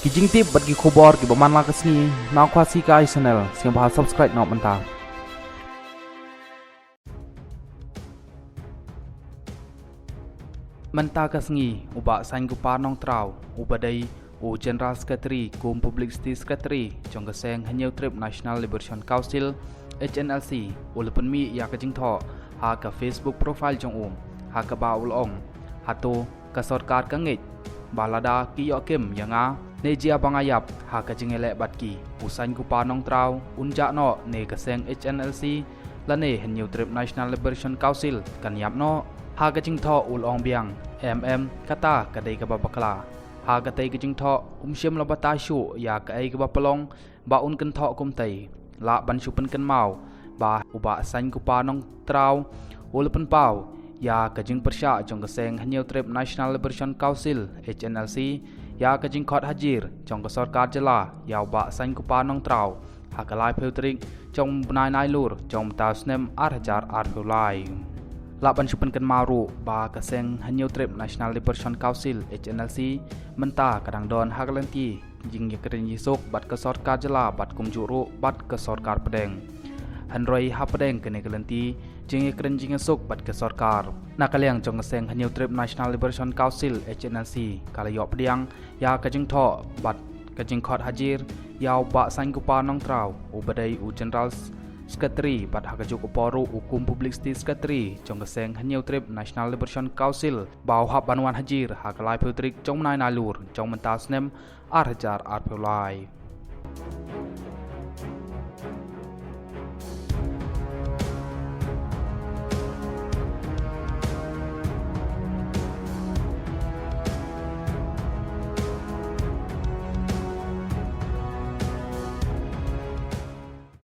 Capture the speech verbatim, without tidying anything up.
Ki jingtip bad ki khubor kiba man la ka sngi na Khasi Kai Channel, sngewbha subscribe noh mynta. Mynta ka sngi u Bah Sainkupar Nongtraw, uba dei u General Secretary kum Publicity Secretary jong ka seng Hynñiewtrep National Liberation Council, H N L C, u la pynmih ïa ka jingthoh ha ka Facebook profile jong u, ha kaba u la ong: Hato ka sorkar ka ngeit ba lada ki ïoh kim ïa nga, ne jia ba nga ïap ha ka jingïaleh bad ki? U Sainkupar Nongtraw un jah noh ne ka seng H N L C lane Hynñiewtrep National Liberation Council kan ïap noh? Ha ka jingthoh u la ong biang: Em, em, kata ka dei kaba bakla. Ha katei ka jingthoh um shym la batai shuh ïa kaei kaba pynlong ba un kynthoh kumtei. Lah ban shu pynkynmaw ba u Bah Sainkupar Nongtraw u la pynpaw ïa ka jingpyrshah jong ka seng Hynñiewtrep National Liberation Council, H N L C, ïa ka jingkhot hajir jong ka sorkar jylla ïa u Bah Sainkupar Nongtraw ha ka laiphew tarik jong u bnai Nailur jong mynta u snem ar hajar arphew lai. Lah ban shu pynkynmaw ruh ba ka seng Hynñiewtrep National Liberation Council, H N L C, mynta ka dang don ha ka lynti jingïakren ïasuk bad ka sorkar jylla bad kumjuh ruh bad ka sorkar pdeng. Hynrei hapdeng kane ka lynti jingïakren jingïasuk bad ka sorkar, na ka liang jong ka seng Hynñiewtrep National Liberation Council, H N L C, ka la ïoh pdiang ïa ka jingthoh bad ka jingkhot hajir ïa u Bah Sainkupar Nongtraw, uba dei u General Secretary bad ha kajuh ka por ruh u kum Publicity Secretary jong ka seng Hynñiewtrep National Liberation Council, ba u hap ban wan hajir ha ka laiphew tarik jong u bnai Nailur jong mynta u snem ar hajar arphew lai.